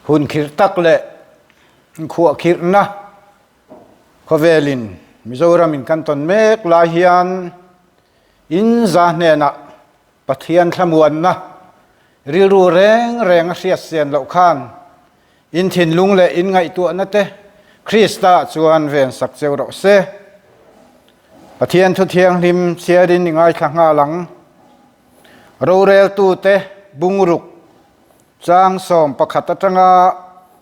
Hun khirh tak leh khuahkhirhna khawvelin Mizoramin kan tawn mek lai hian in za hnenah Pathian thlamuanna rilru reng reng a hriat sian loh khan in thinlung leh in ngaihtuahna te Krista chuan vensak cheu rawh se. Pathian thu thianghlim chhiarin i ngaithla nghal ang. Roreltute bungruk chang 11 atanga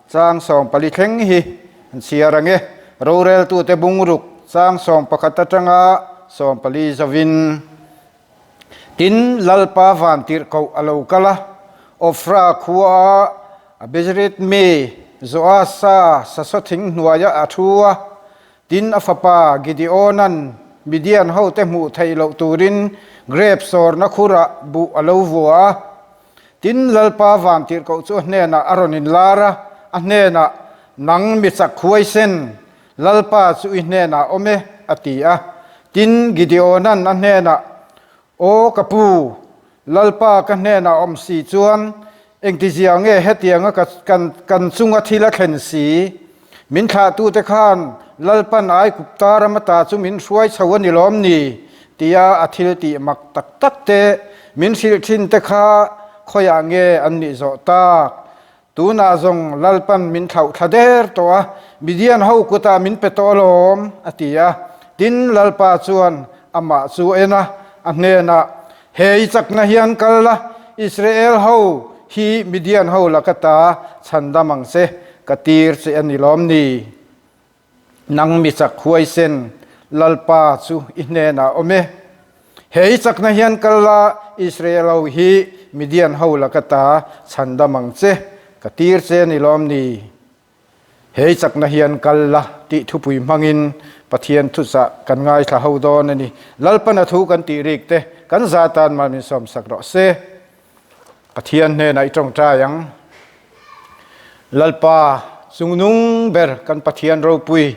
chang 14 thleng hi an chhiar ang e. Roreltute bungruk chang 11 atanga 14 zovin. Tin, Lalpa vantirhkoh a lo kal a, Ofra khua a Bezrit mi Joasa sasaw thing hnuaiah a thu a. Tin, a fapa Gideona'n Midian hote hmuh theih loh turin grep sawrna khurah buh a lo vua a. Tin, Lalpa vantirhkoh chu a hnenah a rawn inlar a, a hnenah, Nang mi chak huaisen, Lalpa chu i hnenah awm e, a ti a. Tin, Gideona'n a hnenah, Aw ka pu, Lalpa ka hnenah awm si chuan engtizia nge hetianga ka kan kan chunga thil a thlen si? Min thlahtute khan Lalpan Aigupta ram ata chu min hruai chho a ni lawm ni? tia a thil tih mak tak tak te min hrilh thin te kha khawiah nge an nih zawh tak? Tunah zawng Lalpan min thlauh thla der tawh a, Midian ho kutah min pe tawh alawm, a ti a. Tin, Lalpa chuan amah chu en a, a hnenah, He i chakna hian kal la, Israel ho hi Midian ho laka ta chhandam ang che, ka tir che a ni lawm ni? Nang mi chak huaisen Lalpa chu i hnenah awm e. He i chakna hian kal la, Israel ho hi Midian ho laka ta chhandam ang che, ka tir che ni lawm ni? He i chakna hian kal la tih thupui hmangin Pathian thuchah kan ngaithla ho dawn a ni. Lalpana thu kan tih rik te kan za tan mal min sawmsak rawh se. Pathian hnenah i tawngtai ang. Lalpa chungnung ber kan Pathian ropui,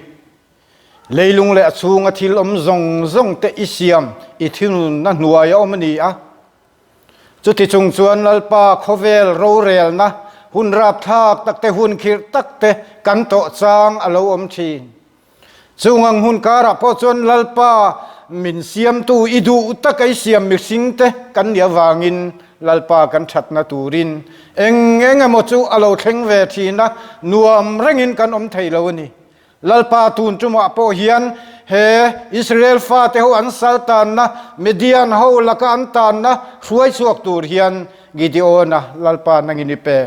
leilung leh a chhunga thil awm zawng zawng te i siam i thinunna hnuai a awm a ni a. Chuti chung chuan Lalpa khawvel rorelna hun rapthlak tak te hun khirh tak te kan tawh chang a lo awm thin. Chung ang hun karah pawh chuan Lalpa min siamtu i duh taka i siam mihringte kan nih avangin Lalpa kan thatna turin eng eng emaw chu a lo thleng ve thin a, nuam rengin kan awm thei lo a ni. Lalpa tun tumah pawh hian he Israel fate ho an sal tanna, Midian ho laka an tanna hruai chhuak tur hian Gideona Lalpa nangin i pe.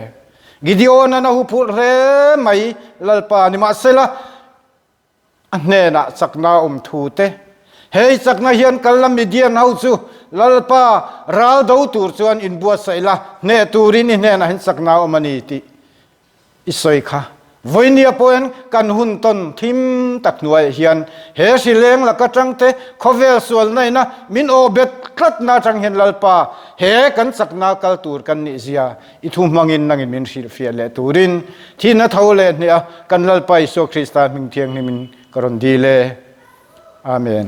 Gideon-an a huphurh hle mai, Lalpa nimahsela a hnenah chakna a awm thu te. Hei chakna hian kal la Midian ho chu Lalpa ral do tur chuan inbuatsaih la, hneh turin i hnenah hian chakna a awm a ni tih i sawi kha. Vawinia pawhin kan hun tawn thim tak hnuaiah hian he hrileng laka tangte khawvel sualna ina min aw bet tlatna atang hian Lalpa he kan chakna kal tur kan nih zia I thu hmangin nangin min hrilhfiah leh turin thihna tho leh hneh a kan Lalpa Isua Krista hming thianghlimin ka rawn dil e. Amen.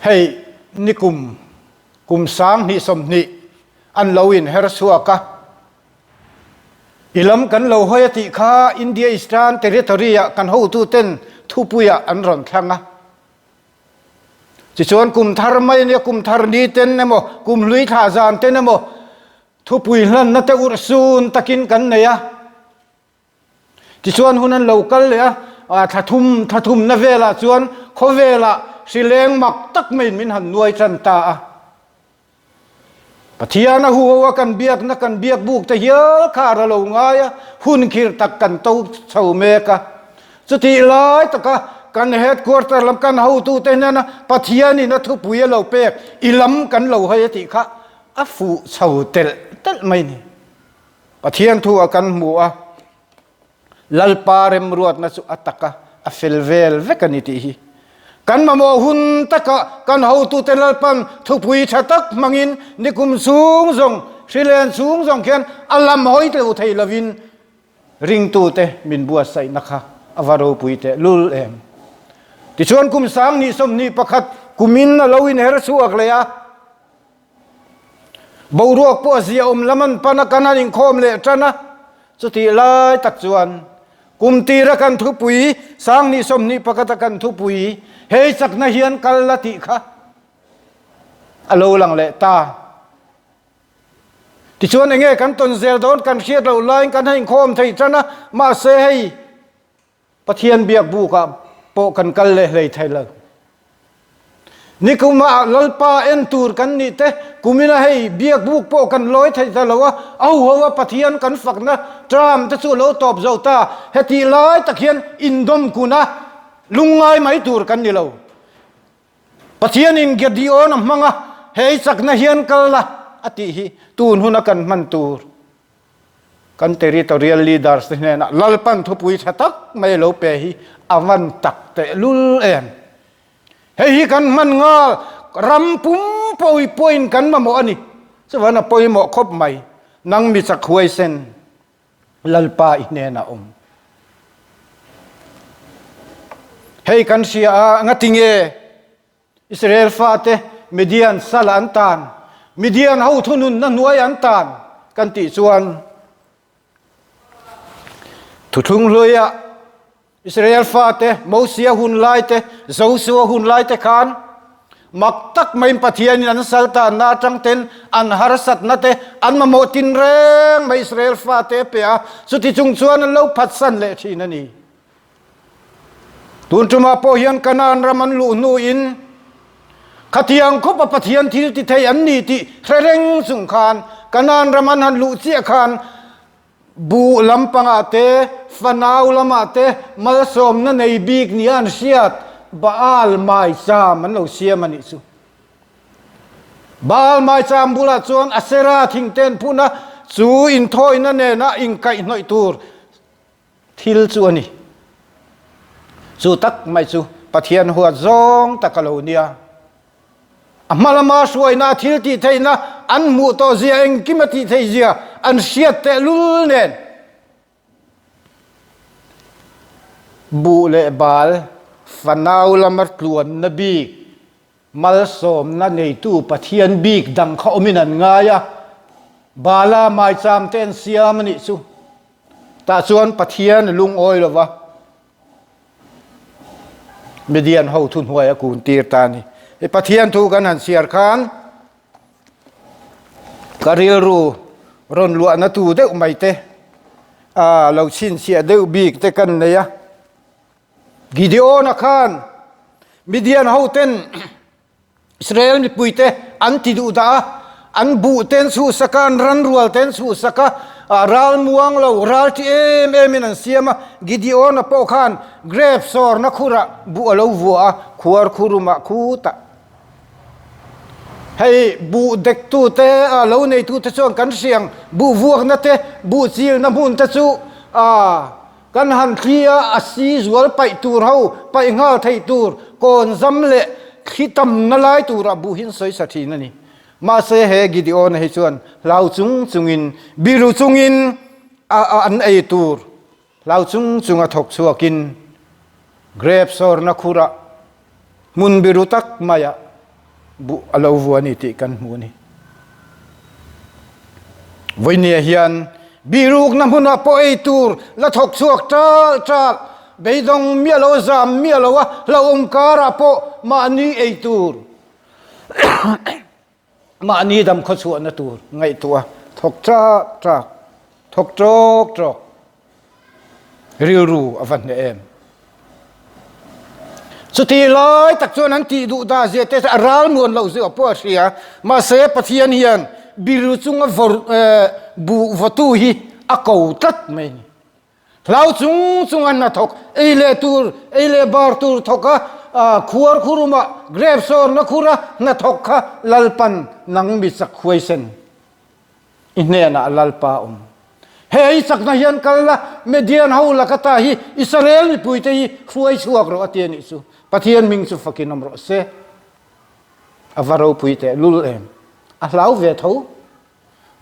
Hei nikum kum 2020 an lo in her chhuak a. I lam kan lo hawi a tih kha India Eastern Territory-ah kan hotuten thupuiah an rawn thlang a. Tichuan kum thar mai ania, kum thar ni ten emaw, kum hlui thlah zan ten emaw thupui hlanna te urh sun takin kan nei a. Tichuan hun an lo kal leh a, thla thum thla thumna velah chuan khawvelah hrileng mak tak maiin min han nuai tan ta a. Pathian a huho a kan biakna kan biak buk te hial kha a lo ngai a, hun khir tak kan to chho mek a. Chutih lai taka kan headquarter lam kan hotute hnena Pathianin a thupui a lo pek i lam kan lo hawi a tih kha a fuh chho telh telh mai ni. Pathian thu a kan hmu a. Lalpa remruatna chu a taka a fel vel vek a ni tih hi. Kan mamawh hun taka kan hotute Lalpan thupui tha tak hmangin nikum chhung zawng, hrilen chhung zawng khian a lam hawi tleu thei lovin ringtute min buatsaihna kha a va ropui teh lul em. Tichuan kum 2021. Kumin a lo inher chhuak leh a. Boruak pawh a ziaawm lam an pan a, kan han inkhawm leh tan a. Chutih lai tak chuan kum tira kan thupui, Sanghnih 21 a kan thupui, hei chakna hian kal la tih kha a lo lang leh ta. Tichuan enge kan tawn zel dawn kan hriat loh laiin kan han inkhawm thei tan a, mahse hei Pathian biak bukah pawh kan kal leh hlei thei lo. Nikumah Lalpa en tur kan nih te, kumina hei biak buk pawh kan lawi thei ta lo a, a huho a Pathian kan fakna term te chu a lo tawp zo ta. Hetih lai tak hian indawm kun a, lungngai mai tur kan ni lo. Pathianin Gideon a hmang a, hei chakna hian kal la a tih hi tun huna kan hman tur. Kan territorial leaders te hnenah Lalpan thupui tha tak mai lo pe hi a van tak tehlul em. Hei hi kan hman nghal ram pum pawi pawhin kan mamawh a ni. Chuvan a pawimawh khawp mai. Nang mi chak huaisen Lalpa i hnenah awm. Hei kan hria a, ngatinge? Israel fate Midian sal an tan, Midian ho thununna hnuai an tan kan tih chuan Thuthlung hluia Israel fate Mosia hun lai te, Josua hun lai te khan mak tak maiin Pathianin an sal tanna atang ten an harsatna te an mamawh tin reng mai Israel fate a pe a, chuti chung chuan an lo phatsan leh thin a ni. Tun tumah pawh hian Kanaan ram an luh hnuin khatiang khawpa Pathian thil ti thei an ni tih hre reng chung khan Kanaan ram an han luh chiah khan buh lampangah te, fanau lamah te malsawmna nei bik nia an hriat Baal maicham an lo siam a nih chu. Baal maicham bulah chuan Asera thingte an phun a, chu inthawina nena inkaihhnawih tur Thil chu a ni. Chu tak mai chu Pathian huat zawng tak a lo nia. A hma lama hruaina a thil tih theihna an hmuh tawh zia engkim a tih theih zia an hriat tehlul nen buh leh bal fanau lama tluanna bik Malsawmna neitu Pathian bik dang kha awmin an ngai a, Baala maicham te an siam a nih chu. Tah chuan Pathian a lungawi lo va, Midian ho thuhnuai a kun tir ta a ni. I Pathian thu kan han chhiar khan ka rilru rawn luahna tu deuh mai te, a lo chhinchhiah deuh bik te kan nei a. Gideon-a khan Midian hoten Israel mipuite an ti duh dah a, an buh te an chhuhsak a, an ranrual te an chhuhsak a, ral muang lo, ral ṭi em emin an siam a. Gideon-a pawh khan grep sawrna khurah buh a lo vua a, khuar khurumah khutah. Hei buh dektute, lo neitute chuan kan hriang buh vuakna te, buh chilna hmun te chu Kan han thli a, a si zual paih tur ho, paih nghal theih tur, kawn zam leh thli tamna lai turah buh hi an sawi sa thin a ni. Mahse he Gideon-a hi chuan hlau chung chungin, biru chungin a an ei tur hlau chung chunga thawk chhuakin grep sawrna khurah Hmun biru tak maiah buh a lo vu a ni tih kan hmu a ni. Vawinia hian birukna hmunah pawh ei tur la thawk chhuak ṭal ṭal, beidawng miah lo, zam miah lo a hlauhawm karah pawh mahni ei tur Mahni dam khawchhuahna tur ngaihtuah thawk ṭak ṭak, thawk ṭawk ṭawk rilru a va hneh em. Chuti lai tak chuan an tih duh dah zia te a ral muan loh zia pawh a hria. Mahse Pathian hian biru chunga buh vawtu hi a ko tlat mai a ni. Hlau chung chung a hnathawk ei leh tur, ei leh bar tur thawk a, khuar khuruma grep sawrna khura hnathawk kha Lalpan nang mi chak huaisen i hnenah Lalpa awm. He i chakna hian kal la, Median ho laka ta hi Israel mipuite hi hruai chhuak rawh a ti a nih chu. Pathian hming chu fakin awm rawh se. A va ropui teh lul em. A hlau ve tho.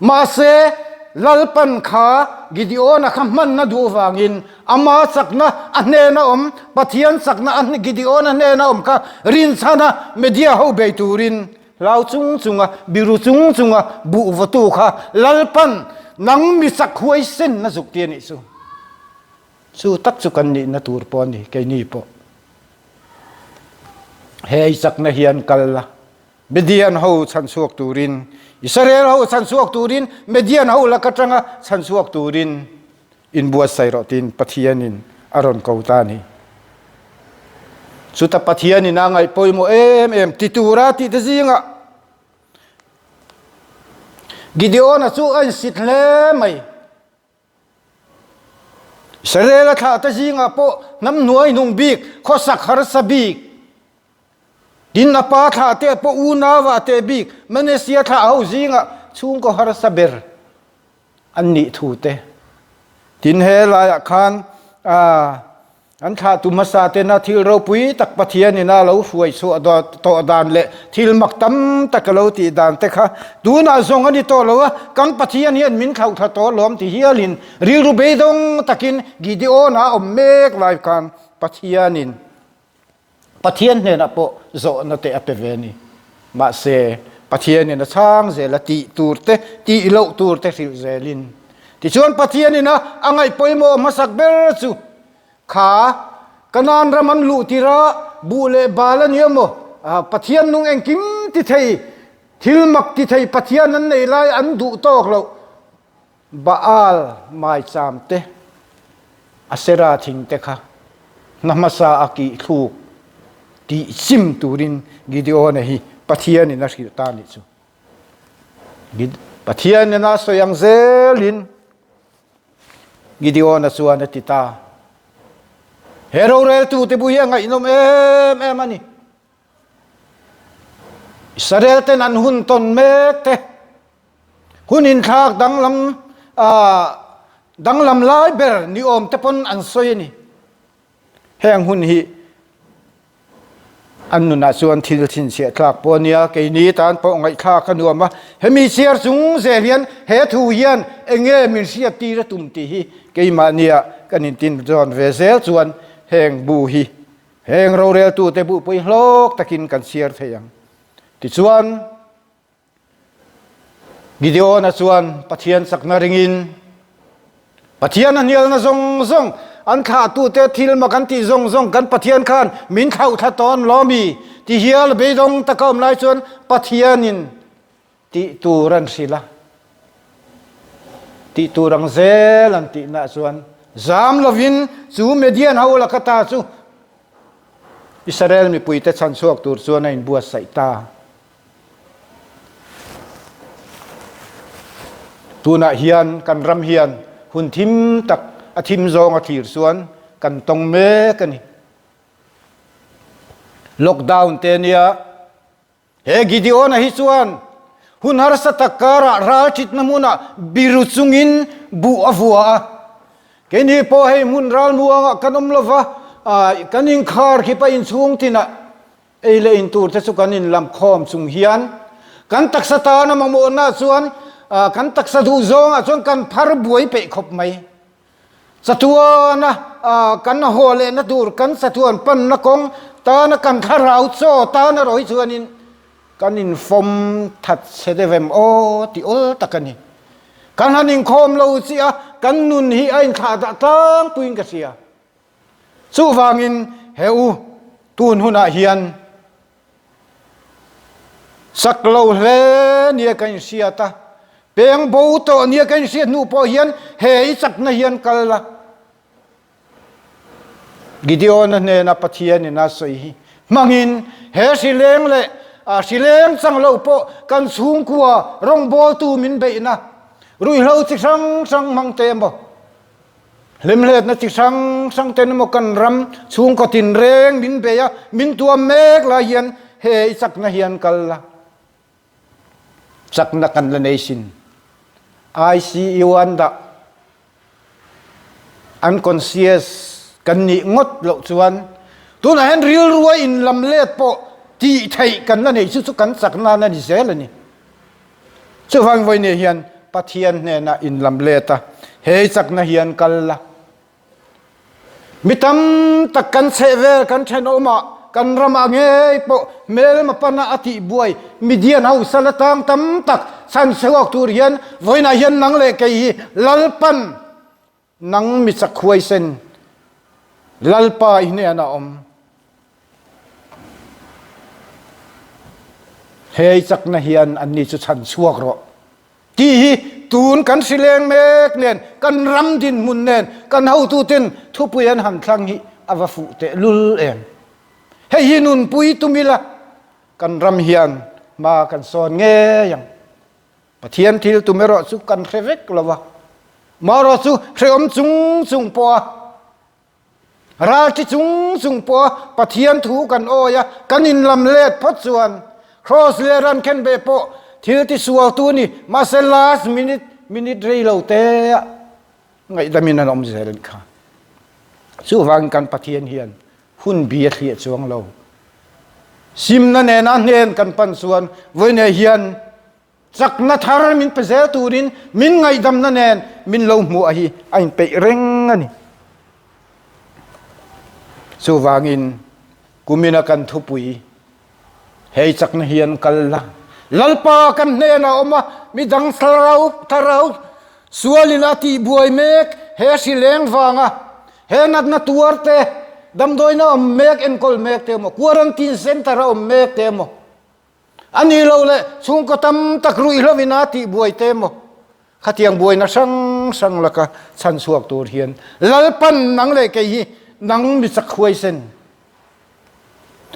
Mahse, Lalpan kha Gideona kha hmanna duh vangin ama chakna a hnena awm, Pathian chakna a Gideona hnena awm kha rinchhana media ho bei turin hlau chung chunga, biru chung chunga buh vawtu kha Lalpan nang mi chak huaisenna zuk ti a nih chu. Chu tak chu kan nihna tur pawh a ni, keini pawh. He i chakna hian kal la. Midian ho chhanchhuak turin, Israel ho chhanchhuak turin, Midian ho lak atanga chhanchhuak turin inbuatsaih rawh tiin Pathianin a rawn ko ta a ni. Chuta Pathianin a ngaih pawimawh em em ti tura tih te zingah Gideona chu a insit hle mai. Israel a thlahte zingah pawh hnam hnuai hnung bik, khawsak harsa bik, tin a pa thlahte pawh unau ah teh bik, Manasseh thlah ho zingah chhungkaw harsa ber an nih thu te. Tin he laiah khan An thlahtu hmasa tena thil ropui tak Pathianin a lo hruai chhuah tawh dan leh thil mak tam tak a lo tih dan te kha tunah zawng a ni tawh lo a, kan Pathian hian min thlauh thla tawh lawm ti hialin rilru beidawng takin Gideon-a a awm mek lai khan Pathianin Pathian hnenah pawh zawhna te a pe ve a ni. Mahse, Pathianin a chhang zel a, tih tur te, tih loh tur te hrilh zelin. Tichuan Pathianin a a ngaih pawimawh hmasak ber chu kha Kanaan ram an luh tir a, buh leh bal a ni emaw, Pathian nung engkim ti thei, thil mak ti thei Pathian an nei lai an duh tawk loh. Baal maicham te, Asera thing te kha hna hmasa a kih thluk tih chim turin Gideona hi Pathianin a hrilh ta nih chu. Pathianin a sawi ang zelin Gideona chuan a ti ta. He roreltute bu hi a ngaihnawm em em a ni. Israel ten an hun tawn mek te, hun inthlak danglam danglam lai ber ni awm te pawn an sawi a ni. Heng hun hi an nunah chuan thil chhinchhiah tlak pawh a nia, keini tan pawh ngaihthlak a nuam a. Hemi chhiar chung zel hian he thu hian eng nge min hriat tir a tum tih hi keimahnia kan intin zawn ve zel chuan heng bu hi Heng roreltute buhpui hlawk takin kan chhiar thei ang. Tichuan, Gideona chuan Pathian chakna ringin, Pathian a hnialna zawng zawng, an thlahtute thil mak an tih zawng zawng kan Pathian khan min thlauhthla tawn law mi? ti hial beidawng taka awm lai chuan Pathianin tih tur an hrilh a, tih tur ang zel an tihna chuan zam lovin chu Median ho laka ta chu Israel mipuite chhan chhuak tur chuan a inbuatsaih ta. Tunah hian kan ram hian hun thim tak a thim zawng a thlir chuan kan tawng mek a ni. Lockdown te nia He Gideon-a hi chuan hun harsa tak karah ralṭhitna hmunah biru chungin buh a vua a. Keini pawh hei hmun ralmuangah kan awm lova, kan inkhar khip a inchhung tinah ei leh in tur te chu kan inlam khawm chung hian kan taksa tana mamawhna chuan kan taksa duh zawngah chuan kan phar buai peih khawp mai. Chatuana kan haw lehna tur kan chatuan panna kawng tana kan thlarau chaw tan erawh hi chuanin kan infawm that chhe deuh em aw tih awl tak a ni. Kan han inkhawm lo chiah a, kan nun hi a inthlah dah tlangpuiin ka hria. Chuvangin he u tun hunah hian Sak lo hle nia ka inhriat a, peng bo tawh nia ka inhriat hnu pawh hian he i chakna hian kal la. Gideon-a hnena Pathianin a sawi hi hmangin he hrileng leh hrileng chang lo pawh kan chhungkua rawngbawltu min beihna ruihhlo chi hrang hrang hmang te emaw Hlimhletna chi hrang hrang ten emaw kan ram chhungkaw tinreng min bei a, min tuam mek lai hian he i chakna hian kal la, chakna kan la nei sin. ICU an dah, unconscious kan nih ngawt loh chuan tunah hian rilru a inlam let pawh tih theih kan la nei chu chu kan chakna a ni zel a ni. Chuvang vawiin hian. Pathian hnenah inlam let a, Hei chakna hian kal la. Mi tam tak kan chhehvel kan thenawmah, kan ramah ngei pawh hmelma pana a tihbuai Midian ho sal atang tam tak chhan chhuak tur hian vawiinah hian nang leh kei hi Lalpan nang mi chak huaisen Lalpa i hnenah awm. Hei chakna hian anni chu chhan chhuak rawh. Tih hi tun kan hrileng mek nen, kan ram dinhmun nen, kan hotuten thupui an han thlang hi a va fuh tehlul em. Hei hi nunpui tum ila kan ram hian hma kan sawn ngei ang. Pathian thil tum erawh chu kan hre vek lo va, marawh chu hrehawm chung chung pawha Ralṭi chung chung pawha Pathian thu kan awi a, kan inlam let phawt chuan Kraws leh ran khenbeh pawh thil tisualtu a ni. Mahse last minute, minute rei lo te ah ngaihdamin an awm zel a nih kha. Chuvangin kan Pathian hian hun bi a thliah chuang lo. Simna nena hnen kan pan chuan vawiinah hian Chakna thar min pe zel turin min ngaihdamna nen min lo hmuh a hi a inpeih reng a ni. Chuvangin kumina kan thupui hei chakna hian kal la. Lalpa kan hnenah a awm a, midang thlarau thlarau sualin a tihbuai mek he hri leng vanga he natna tuar te, damdawina awm mek enkawl mek te emaw, quarantine centre a awm mek te emaw, A ni lo le, chhungkaw tam tak ruihhlo in a tihbuai te maw? Khatiang buaina hrang hrang laka chhan chhuak tur hian Lalpan nang leh kei hi nang mi chak huaisen.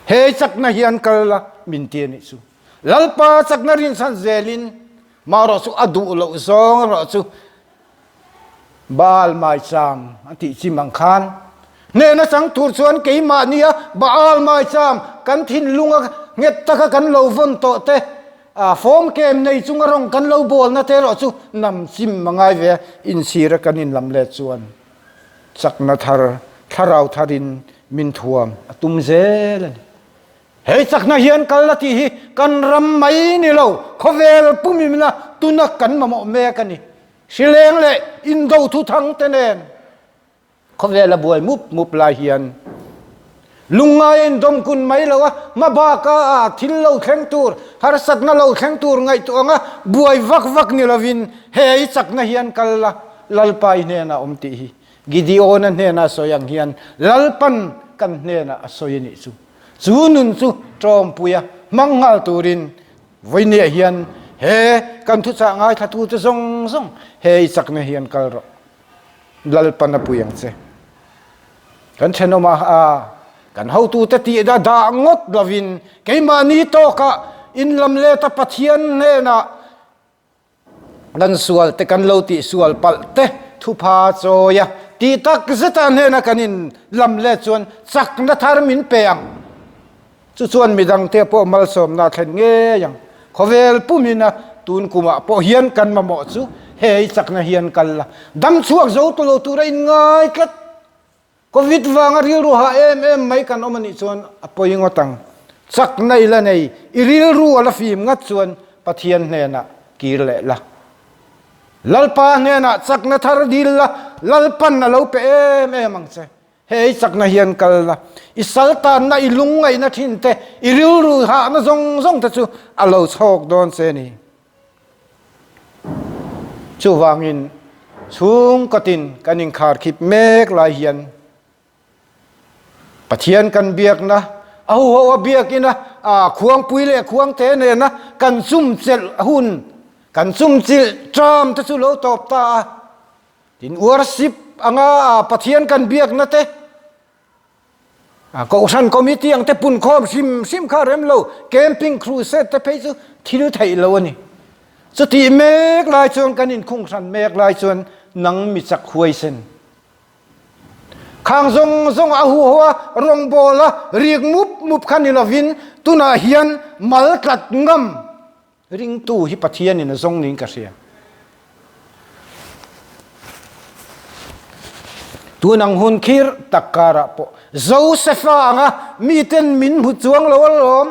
He chakna hian kal la min ti a nih chu. Lalpa chakna rinchhan zelin marawh chu a duh loh zawng erawh chu Baal maicham a tih chim ang khan hnehna chang tur chuan keimahnia Baal maicham kan thinlunga nghet taka kan lo vawn tawh te, fawm kem nei chunga rawng kan lo bawlna te erawh chu nam chim a ngai ve a, inchhira kan inlam let chuan chakna thar, thlarau tharin min thuam a tum zel a ni. Hei chakna hian kal a tih hi kan ram mai ni lo, khawvel pumimna tuna kan mamawh mek a ni. Hrileng leh indo thuthang te nen khawvel a buai mup mup lai hian lungngai a indawmkun mai lo a, hmabaka a thil lo thleng tur, harsatna lo thleng tur ngaihtuah anga buai vak vak ni lovin hei chakna hian kal la, Lalpa i hnenah awm tih hi Gideon-a hnena sawi ang hian Lalpan kan hnenah a sawi a nih chu. Chu nun chu ṭawmpuia hmang nghal turin Vawinia hian he kan thuchah ngaithlatute zawng zawng he i chakna hian kal rawh. Lalpan a pui ang che. Kan thenawm a, a kan hotute tih da dah ngawt lovin keimahni tawkah inlam leta Pathian hnenah Kan sual te kan lo tih sual palh te thupha chawi a, tih tak zeta hnena kan in lam let chuan chakna thar min pe ang. Chu chuan midangte pawh malsawmna a thlen ngei ang. Khawvel pumina tun kumah pawh hian kan mamawh chu hei chakna hian kal la, dam chhuak zo tu lo tura in ngai tlat. Covid vanga rilru hah em em mai kan awm anih chuan a pawi ngawt ang. Chakna i la nei, i rilru a la fim ngat chuan Pathian hnenah kir leh la. Lalpa hnenah chakna thar dil la, Lalpan a lo pe em em ang che. Hei chakna hian kal la, i saltanna, i lungngaihna thin te, i rilru hahna zawng zawng te chu a lo chhawk dawn che ni. Chuvangin chhungkatin kan inkharkhip mek lai hian Pathian kan biakna, a huho a biakina khuangpui leh khuangte nena kan chumchelh hun, kan chumchilh ṭam te chu lo tawp ta a. Tin, worship anga Pathian kan biakna te, Kohhran committee ang te punkhawm hrim hrim kha rem lo, camping crusade te phei chu thil theih lo a ni. Chutih mek lai chuan kan inkhung hran mek lai chuan nang mi chak huaisen. Khang zawng zawng a huho a, rawngbawl a, rik mup mup kha ni lovin tunah hian mal tlat ngam. Ringtu hi Pathianin a zawng niin ka hria. Tun ang hun khir tak karah pawh Josefa anga miten min hmu chuang lo alawm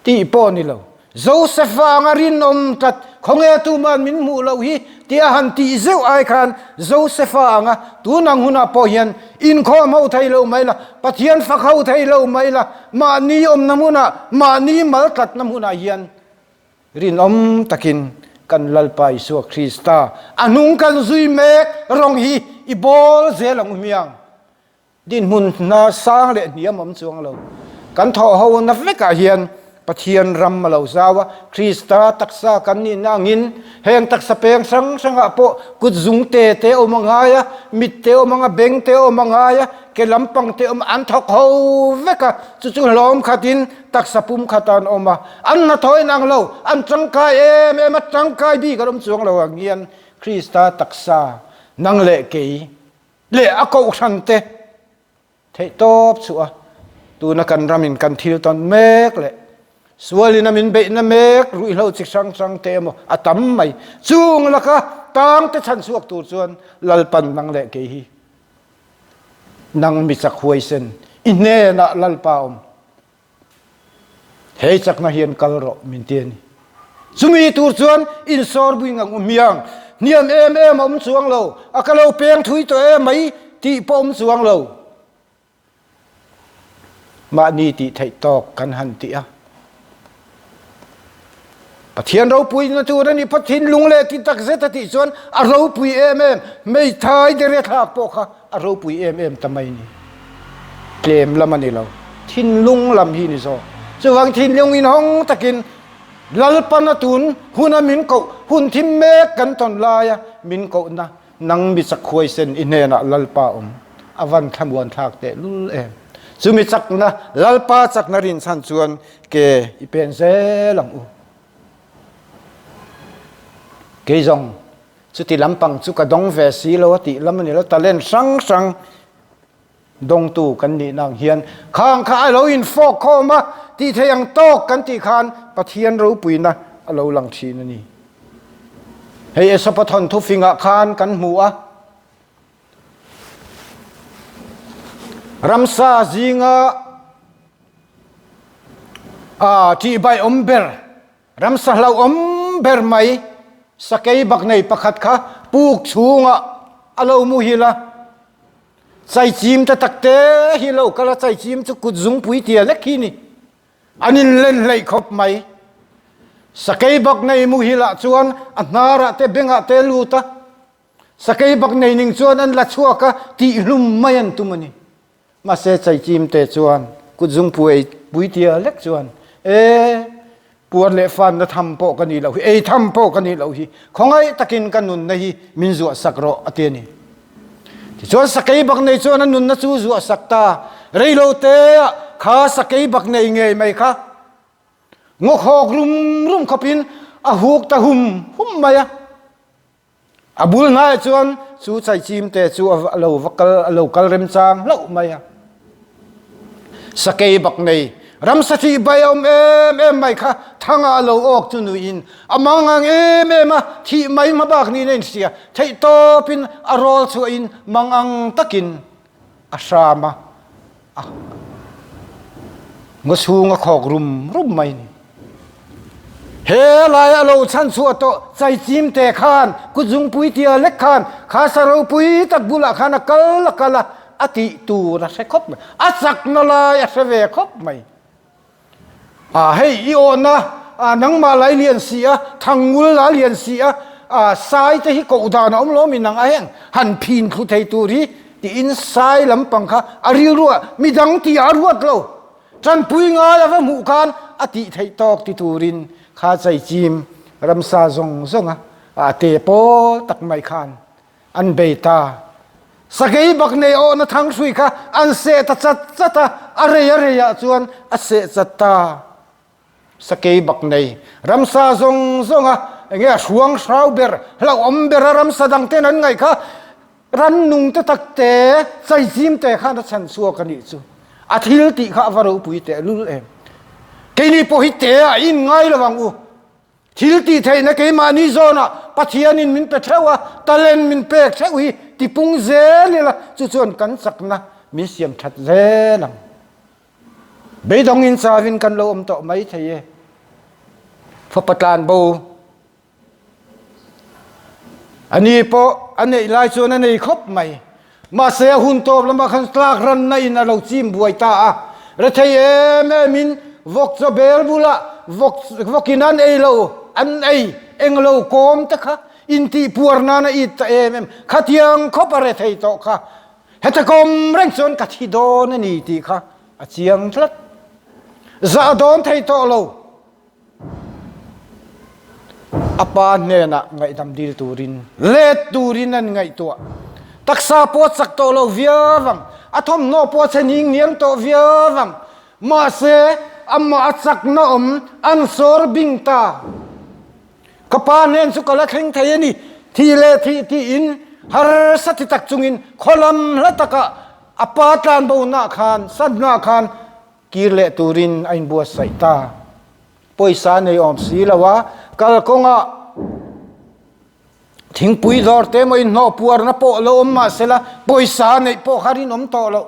tih pawh ni lo. Josefa anga rinawm tlat, khawnge tuman min hmuh loh hi tia han tih zeuh ai khan Josefa anga tun ang hunah pawh hian inkhawm ho thei lo mai la, Pathian fak ho thei lo mai la, mahni awmna hmunah, mahni mal tlatna hmunah hian rinawm takin kan Lalpa Isua Krista a hnung kan zui mek rawng hi i bawl zel ang u hmiang. Dinhmun hna sang leh hniam awm chuang lo. Kan thawh ho na vekah hian Pathian ram a lo zau a, Krista taksa kan nihna angin heng taksa peng hrang hrangah pawh kut zung te te awm a ngai a, mit te awm anga, beng te awm a ngai a, ke lampang te awm a, an thawk ho vek a, chu chu hlawm khatin taksa pum khat an awm a, an hnathawh inang lo, an tangkai em em a, tangkai bik an awm chuang lo ang hian Krista taksa nang leh kei leh a kohhran te theihtawp chhuah a, tuna kan ramin kan thil tawn mek leh sualin a min beihna mek ruihhlo chi hrang hrang te emaw a tam mai. Chung laka tang te chhan chhuak tur chuan Lalpan nang leh kei hi nang mi chak huaisen i hnenah Lalpa awm. Hei chakna hian kal rawh min ti a ni. Chumi tur chuan insawr bui ngang um hiang hniam em em a awm chuang lo, a ka lo peng thui tawh em mai tih pawh awm chuang lo. Mahni tih theih tawk kan han ti a. Pathian ropuina tur a ni phawt thinlung leh ti tak zet a tih chuan a ropui em em, hmeithai dere thlak pawh kha a ropui em em ta mai ni. Tlem lam a ni lo, thinlung lam hi ni zawk. Chuvang thinlung inhawng takin Lalpana tun huna min koh hun thim mek kan tawn laia min kohna nang mi chak huaisen i hnenah Lalpa awm a van thlamuan thlak teh lul em. Chumi chakna Lalpa chakna rinchhan chuan ke i pen zel ang u. Kei zawng chuti lampang chu ka dawng ve si lo a tih lam a ni lo, talent hrang hrang dawngtu kan nih nang hian khang kha a lo infawk khawm a, tih theih ang tawk kan tih khan Pathian ropuina a lo lang thin a ni. Hei Esopa thawnthu fingah khan kan hmu a, ramsa zinga a tihbai awm ber Ramsa hlauhawm ber mai sakei bak nei pakhat kha puk chhungah a lo muhil a, chaichim te tak te hi lo kal a, chaichim chu kut zungpui tia lek hi ni, an inlen hleih khawp mai. Sakei bak nei muhilah chuan a hnarah te bengah te lut a, sakei bak nei ning chuan an la chhuak a, tihhlum mai an tum a ni. Mahse chaichim te chuan kutzungpui puitia lek chuan e puar leh fanna tham pawh ka nih loh hi, ei tham pawh ka nih loh hi, khawngaih takin ka nunna hi min zuah sak rawh a ti a ni. Tichuan sakei bak nei chuan a nunna chu zuah sak ta. Reilo te ah kha sakei bak nei ngei mai kha ngawkhawk rum rum khawpin a huk ta hum hum mai a. A bul hnaiah chuan chu chaichim te chu a lo va kal a lo kal remchang hlauh mai a. Sakei bak nei ramsa thih bai a awm em em mai kha thanga a lo awk chu nuiin a mangang em em a, thih mai hma bak niin a inhria. Theihtawpin a rawl chhuahin mangang takin a hram a. A ngaw chhung a khawk rum rum mai ni. He laia a lo chhan chhuah tawh chaichim te khan kutzungpui tia lek khan kha sa ropui tak bulah khan a kal a kal a, a tih tur a hre khawp mai. A chakna lai a hre ve khawp mai. A hei i awhna a nangmah lai lian si a, thangngul la lian si a, a sai te hi koh dan a awm lo mi nang a heng han phin thlu thei tur hi tiin sai lampang kha a rilru ah midang tih ah a ruat lo. Tanpui ngai a va hmuh khan a tih theih tawk ti turin kha chaichim ramsa zawng zawng a a te pawl tak mai khan An bei ta. Sakei bak nei awhna thanghrui kha an seh ta chat chat a, a rei a rei ah chuan a seh chat ta. Sakei bak nei ramsa zawng zawng a, enge a hruang hrau ber, hlauhawm ber a ramsa dang ten an ngaih kha rannung te tak te, chaizim te khan a chhan chhuak a nih chu. A thil tih kha a va ropui tehlul em. Keini pawh hi te ah in ngai lo ang u. Thil tih theihna keimahni zawnah Pathianin min pe theuh a, talent min pek theuh hi tipung zel ila chu chuan kan chakna min siam that zel ang. Beidawngin chauhin kan lo awm tawh mai thei e. Fapa tlan bo A ni pawh a neih lai chuan a nei khawp mai. Mahse a hun tawp lamah khan tlak ranna in a lo chim buai ta a. Rethei em em in vawk chaw bel bulah vawk vawkin an ei lo, an ei eng lo kawm te kha intih puar nan a it ta em em. Khatiang khawp a rethei tawh kha. Heta kawm reng chuan ka thi dawn a ni tih kha a chiang tlat. Zah dawn thei tawh lo. A pa hnenah ngaihdam dil turin let turin an ngaihtuah. Taksa pawh a chak tawh lo viau ang, a thawmhnaw pawh a chhe ning niam tawh viau ang. Mahse, amah a chakna awm an sawr bing ta. Ka pa hnen chu ka la thleng thei a ni, thih leh thih tiin harsa ti tak chungin khawlam hla takah a pa tlanbonaah khan, sannaah khan Kir leh turin a inbuatsaih ta. Pawisa nei awm si lo a, kalkawngah thingpui dawr te emaw inhnawh puarna pawh lo awm mah sela pawisa neih pawh kha rinawm tawh loh.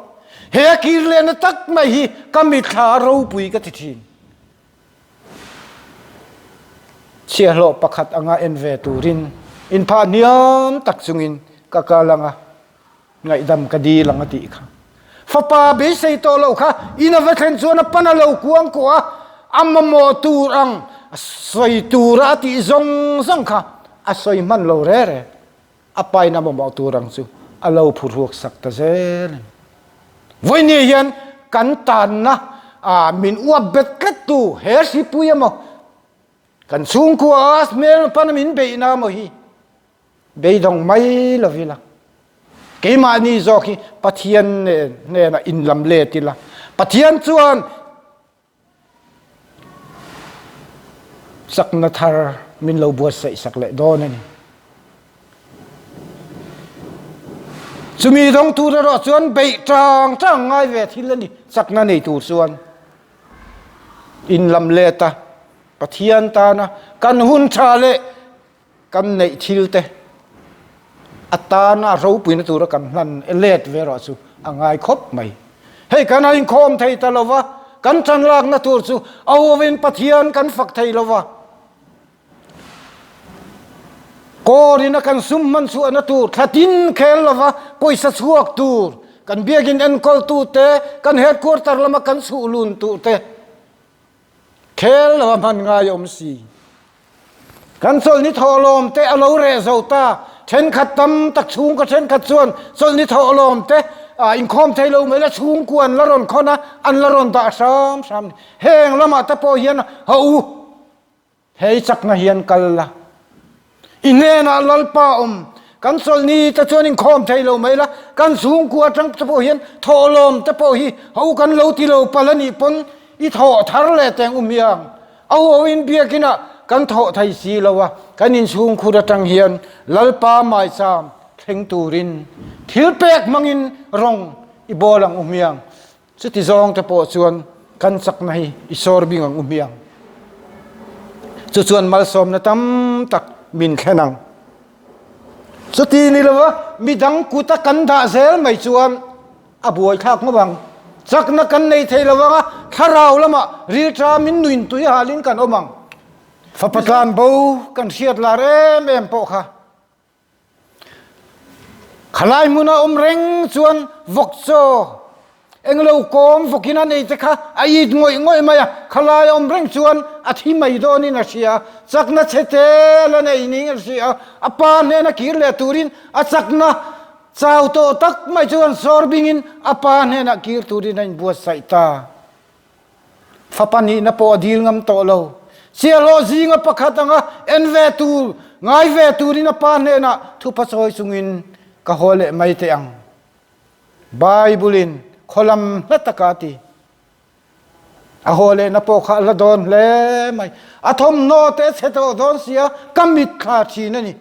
He a kir lehna tak mai hi ka mitthla a ropui ka ti thin. Chhiahhlawh pakhat anga en ve turin inphah hniam tak chungin ka kal ang a. Ngaihdam ka dil ang a tih kha. Fapa beisei tawh loh kha in a va thlen chuan a pan a lo kuang kuah a, a mamawh tur ang a sawi tura a tih zawng zawng kha a sawi hman lo re re. A pain a mamawh tur ang chu a lo phurhuak sak ta zel a ni. Vawiini hian kan tanna min uap bet tlat tu he hripui emaw kan chhungkua a hmel pana min beihna emaw hi Beidawng mai lo ila, keimahni zawk hi Pathian hnenah inlam let ila, Pathian chuan chakna thar min lo buatsaih sak leh dawn a ni. Chumi dawng tur erawh chuan beih tang tang ngai ve thil a ni, chakna nei tur chuan inlam let a, Pathian tana kan hun tha leh Kan neih thil te atana ropuina tura kan hlan let ve erawh chu a ngai khawp mai. Hei kan a inkhawm thei ta lova, kan tan lakna tur chu a hovin Pathian kan fak thei lova, kawrin a kan sum hman chhuahna tur thla tin khel lova pawisa chhuak tur kan biakin enkawltu te, kan headquarter lama kan chhuh lun tur te, Khel lo a hman ngai awm si. Kan chawlhni thawhlawm te a lo reh zo ta. Thenkhat tam tak chhungkaw thenkhat chuan chawlhni thawhlawm te inkhawm thei lo mai la chhungkua an la rawn khawn a, an la rawn dah hram hram. Heng lamah te pawh hian ho u, hei chakna hian kal la. I hnenah Lalpa awm, kan chawlhni te chuan inkhawm thei lo mai la, kan chhungkua atang te pawh hian thawhlawm te pawh hi ho kan lo ti lo palh a nih pawn i thawh thar leh teng um hiang. A ho in biakinah kan thawh thei si lo a, kan inchhungkhur atang hian Lalpa maicham thleng turin thil pek hmangin rawng i bawl ang u hmiang. Chuti zawng te pawh chuan kan chakna hi i sawr bing ang u hmiang. Chu chuan malsawmna tam tak min thlen ang. Chuti ni lova midang kuta kan dah zel mai chuan a buaithlak ngawt ang. Chakna kan nei thei lo anga thlarau lamah rilṭam in nuin tui halin kan awm ang. Fapa tlanbo kan hriat lar em em pawh kha Khalai hmuna awm reng chuan vawk chaw englo kawm vawkin a nei te kha a it ngawih ngawih mai a, khalai awm reng chuan a thi mai dawnin a hria, chakna chhe te la nei ning a hria, a pa hnena kir leh turin a chakna chau tawh tak mai chuan sawr bingin a pa hnenah kir turin a inbuatsaih ta. Fapa nihna pawh a dil ngam tawh lo. Sialhaw zinga pakhat anga en ve tur, ngai ve turin a pa hnenah thupa chawi chungin ka haw leh mai teh ang. Bible-in khawlam hla taka a ti. A haw lehna pawh kha a hla dawn hle mai. A thawmhnaw te a chhe tawh dawn sia, ka mitthla thin a ni.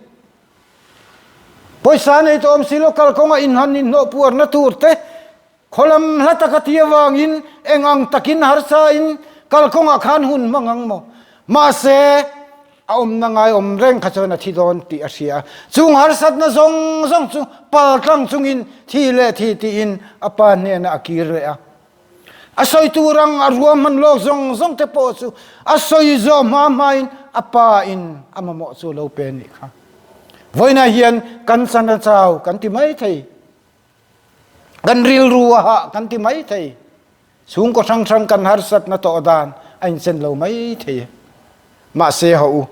Pawisa nei tawh awm si lo, kalkawnga inhan inhnawh puarna tur te, Khawlam hla taka ti avangin eng ang takin harsain kalkawngah khan hun hmang ang maw? Mahse, a awmna ngai awm reng kha chuan a thi dawn tih a hria a. Chung harsatna zawng zawng chu pal tlang chungin thi leh thi tiin a pa hnenah a kir leh a. A sawi tur ang a ruahman lawk zawng zawng te pawh chu a sawi zawh hma hmain a pa in a mamawh chu a lo pe a nih kha. Vawiinah hian kan chan a chau kan ti mai thei. Kan rilru a hah kan ti mai thei. Chhungkaw hrang hrang kan harsatna tawh dan a inchen lo mai thei e. Mahse ho u,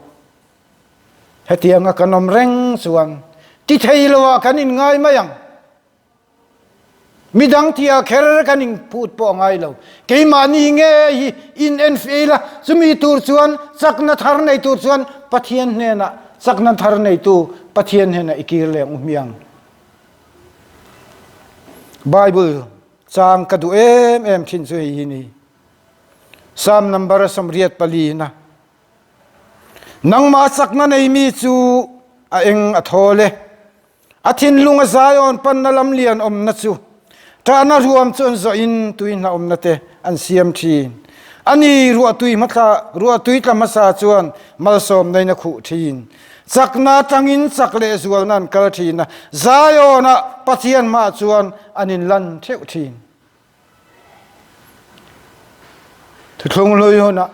hetianga kan awm reng chuan ti thei loah kan inngai mai ang. Midang tia kher kan inphut pawh a ngai lo. Keimahni nge hi in enfiah ila, chumi tur chuan chakna thar nei tur chuan Pathian hnenah chakna thar neitu Pathian hnenah i kir leh ang u hmiang. Bible chang ka duh em em thin chu hei hi ni. Psalm number 84 na. Nangmah chakna neimi chu a eng a thawl e. A thinlung a Zion panna lamlian awmna chu ṭahna ruam chu an zawhin tui hna awmna te an siam ṭhin. Ani ruahtui hmathla ruahtui tla hmasa chuan malsawmna in a khuh ṭhin. Chakna aṭangin chak leh zualna an kal ṭhin a, Zion ah Pathian hmaah chuan an inlan ṭheuh ṭhin. Thuthlung hlui hunah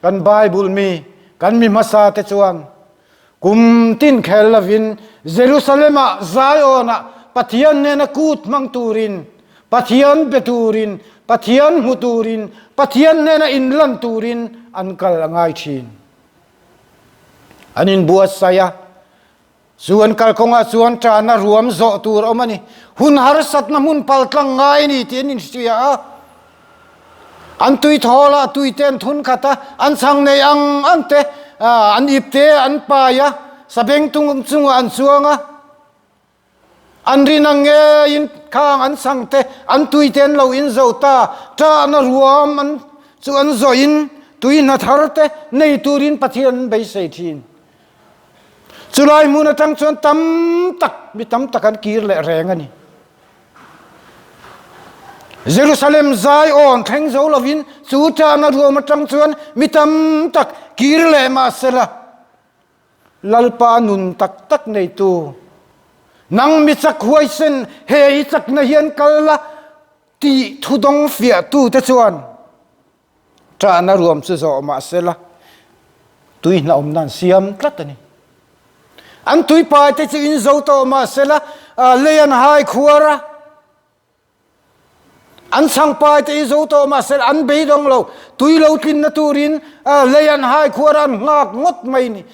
Kan Bible mi kan mi hmasa te chuan kum tin khel lovin Jerusalem ah Zion ah Pathian nena kut hmang turin, Pathian be turin, Pathian hmu turin, Pathian nena inlan turin an kal a ngai thin. An inbuatsaih a, Chu an kalkawngah chuan ṭana ruam zawh tur a awm a ni. Hun harsatna hmun paltlang ngai a ni tih an inhria a. An tui thawlah tui te an thun khat a, an chhang nei ang ang te, an ip te an pai a, sabengtung chungah an chuang a. An rin ang ngeiin khang an chhang te, an tui te an lo in zo ta. Ṭahna ruam an chu an zawhin tui hna thar te nei turin Pathian an beisei ṭhin. Chulai hmun atang chuan tam tak, mi tam tak an kir leh reng a ni. Jerusalem Zion thleng zo lovin chu ṭahna ruam atang chuan mi tam tak kir leh mah sela, Lalpa nun tak tak neitu, nang mi chak huaisen he i chakna hian kal la tih thudawng fiahtute chuan Ṭahna ruam chu zawh mah sela, tui hlauhawmna an siam tlat a ni. An tuipai te chu in zo tawh mah sela, lei an hai khuar a, an chhangpai te i zo tawh mah sela, an beidawng lo, tui lo tlinna turin lei an hai khuar a, an nghak ngawt mai a ni.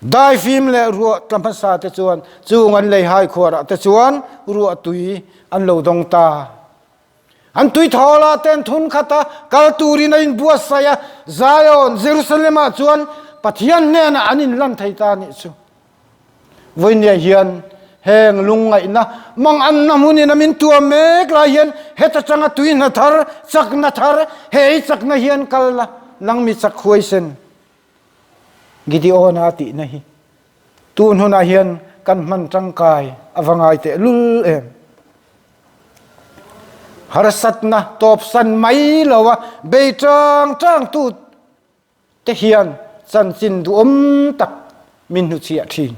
Daifim leh ruah tla hmasa te chuan chung an lei hai khuarah te chuan ruah tui an lo dawng ta. An tuithawl ah ten thun khat a kal turin a inbuatsaih a, Zion, Jerusalem ah chuan Pathian hnenah an inlan thei ta anih chu. Vawinia hian heng lungngaihna manganna hmunin a min tuam mek lai hian heta tanga tui hna thar, chakna thar, he i chakna hian kal la, nang mi chak huaisen Gideon-a tihna hi tun hunah hian kan hman tangkai a va ngai tehlul em. Harsatna tawpsan mai lo a bei tang tang tu te hian chanchin duhawm tak min hnuchhiah thin.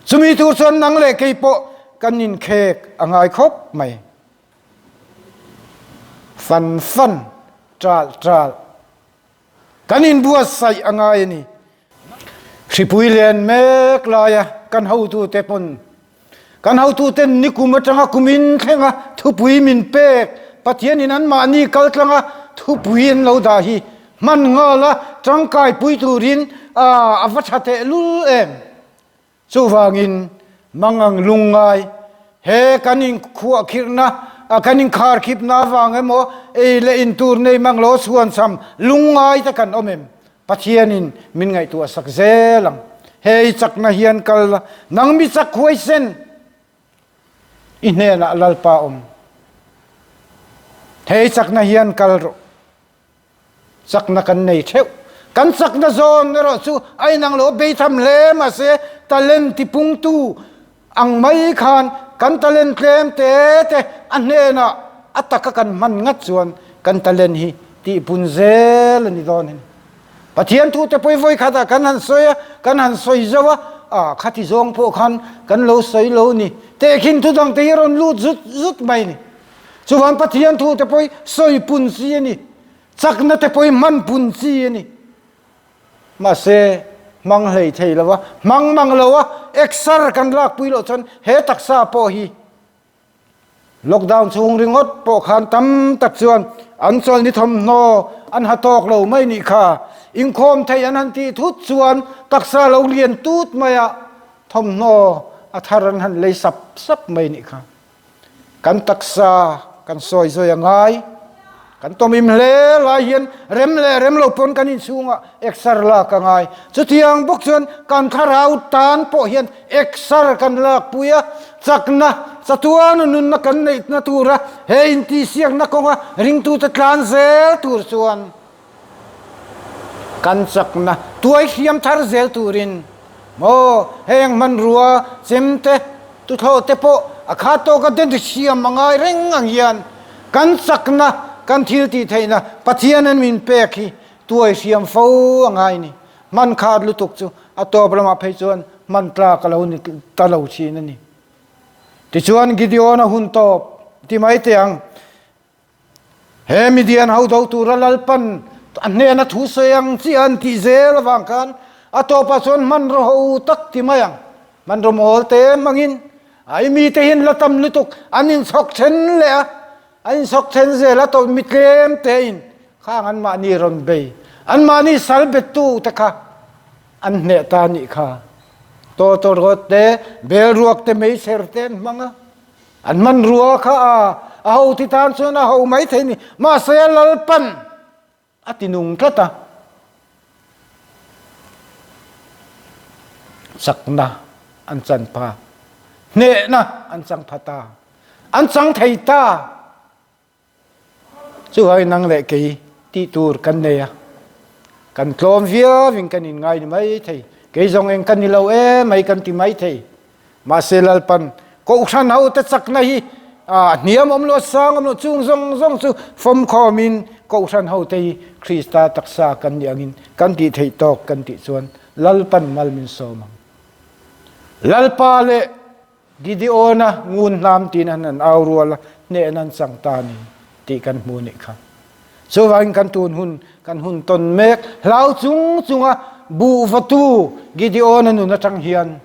Chumi tur chuan nang leh kei pawh kan inkhek a ngai khawp mai. Fan fan, ṭalh ṭalh. Kan inbuatsaih a ngai a ni. Hripui len mek laia kan hotute pawn kan hotuten nikum atanga kumin thlenga thupui min pek Pathianin anmahni kaltlanga thupui an lo dah hi hman nghal a tangkaipui turin a va tha tehlul em. Chuvangin mangang lungngai he kan inkhuahkhirhna, kan inkharkhipna avang emaw ei leh in tur nei mang lo chhuancham lungngai te kan awm em? Pathianin min ngaihtuah sak zel ang. He i chakna hian kal la, nang mi chak huaisen i hnenah Lalpa awm. He i chakna hian kal rawh. Chakna kan nei theuh. Kan chakna zawn erawh chu a inang lo beitham hle mahse talent tipungtu ang mai khan kan talent tlem te te a hnenah a taka kan hman ngat chuan kan talent hi tihpun zel a ni dawn a ni. Pathian thu te pawi vawi khatah kan han sawi a, kan han sawi zo a, ah khati zawng pawh khan kan lo sawi lo ni. Tehkhin thu dang te hi a rawn lut zut zut mai a ni. Chuvan Pathian thu te pawh hi sawi pun chi a ni. Chakna te pawh hi hman pun chi a ni. Mahse, hmang hlei thei lo a, hmang mang lo a, exer kan lakpui loh chuan he taksa pawh hi Lockdown chhung ringawt pawh khan tam tak chuan an chawlhni thawmhnaw an ha tawk lo mai nih kha. Inkhawm thei an han tih thut chuan taksa lo lian tut mai a, thawmhnaw a thar an han lei sap sap mai nih kha. Kan taksa kan sawi zawi a ngai. Kan tawmim hle lai hian rem leh rem lo pawn kan inchhungah exer lak a ngai. Chutiang bawk chuan kan thlarau tan pawh hian exer kan lakpui a, chakna, chatuana nunna kan neihna tura he intihsiakna kawnga ringtute tlan zel tur chuan kan chakna tuai hriam thar zel turin maw heng hmanrua chemte tuthlawh te pawh a khat tawka den hriam a ngai reng ang hian kan chakna kan thil tih theihna Pathian an min pek hi tuai hriam fo a ngai ni. Hman khat lutuk chu a tawp lamah phei chuan hman tlak a lo ni ta lo thin a ni. Tichuan Gideon-a hun tawp ti mai teh ang. He Midian ho do tura Lalpan a hnena thu sawi ang chiah an tih zel avang khan a tawpah chuan hmanraw ho tak ti mai ang. Hmanraw mawl te hmangin ai mite hian la tam lutuk an inchhawk then leh a, an inchhawk then zel a tawp mi tlem tein khang anmahni rawn bei, anmahni sal bettu te kha an hneh ta nih kha. Tawtawrawt te, belruak te, meichher te an hmang a. An hmanrua kha a ho ti tan chuan a ho mai thei ni. Mahse Lalpan a ti nung tlat a. Chakna an chan pha. Hnehna an chang pha ta. An chang thei ta. Chuvangin nang leh kei tih tur kan nei a, kan tlawm viauin kan inngai ni mai thei. Kei zawng eng ka ni lo em mai kan ti mai thei. Mahse Lalpan Kohhran hote chakna hi a hniam awm lo, a sang awm lo, chung zawng zawng chu fawmkhawmin Kohhran hote hi Krista taksa kan nih angin kan tih theih tawk kan tih chuan Lalpan mal min sawm ang. Lalpa leh Gideona ngun hnam tiin an an au rual a, hnehna an chang ta a ni tih kan hmu nih kha. Chuvangin kan tun hun kan hun tawn mek hlau chung chunga buh vatu Gideona nun atang hian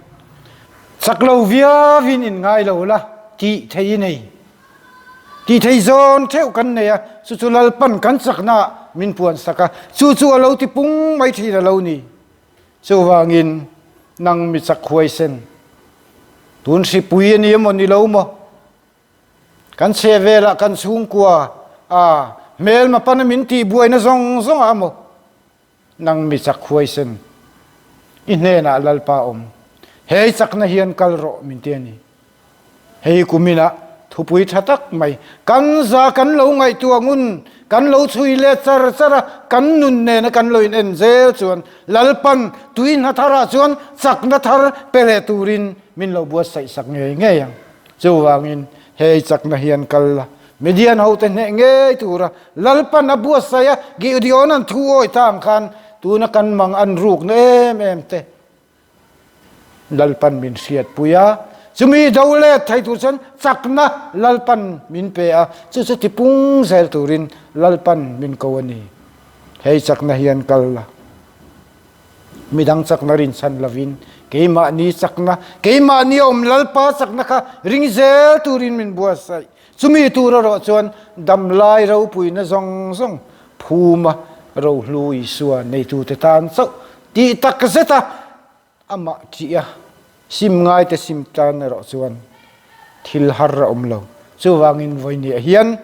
chak lo viauin in ngai lo la tih thei i nei. Tih thei zawn theuh kan nei a, chu chu Lalpan kan chakna ah min puan sak a, chu chu a lo ti pung mai thin a lo ni. Chuvangin nang mi chak huaisen, tun hripui a ni emaw ni lo maw? Kan chhe velah kan chhungkua a hmelma pana min tihbuaina zawng zawng ah maw? Nang mi chak huaisen, i hnenah Lalpa awm, he chakna hian kal rawh min ti a ni. Hei kuminah thupui tha tak mai kan za kan lo ngaihtuah ngun, kan lo chhui let char char a, kan nun nena kan lo in en zel chuan Lalpan tui hna tharah chuan chakna thar pe leh turin min lo buatsaih sak ngei ngei ang. Chuvangin hei chakna hian kal la, Midian hote hneh ngei tura Lalpan a buatsaih a, Gideon an thu awih ta ang khan tuna kan mang an rukna em em te Lalpan min hriatpui a, chumi do let thei tur chuan chakna Lalpan min pe a, chu chu tipung zel turin Lalpan min ko a ni. Hei chakna hian kal la, midang chakna rinchhan lovin keimahni chakna, keimahni a awm Lalpa chakna kha ring zel turin min buatsaih. Chumi tur erawh chuan damlai ropuina zawng zawng phuma rohlu Isua neitute tan chauh tih tak zeta amah ṭih a sim ngaite sim tan erawh chuan thil har a awm lo. Chuvangin vawinia hian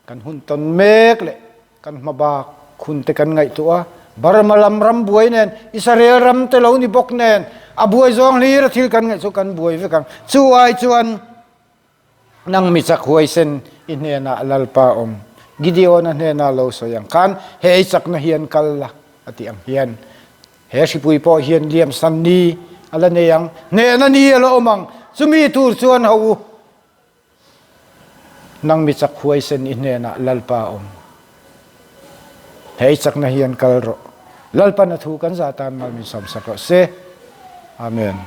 kan hun tawn mek leh kan hmabak hunte kan ngaihtuah a, Burma lam ram buai nen, Israel ram te lo ni bawk nen, a buai zawng hlir a thil kan ngaih chu kan buai vek ang. Chu ai chuan Nang mi chak huaisen i hnenah Lalpa awm. Gideon-a hnena lo sawi ang khan he ei chakna hian kal la a tih ang hian he hripui pawh hian liamsan ni a la nei ang, hnehna ni a la awm ang. Chumi tur chuan ho u, nang mi chak huaisen i hnenah Lalpa awm. He ei chakna hian kal rawh. Lalpan a thu kan zah tan mal min sawmsak rawh se. Amen.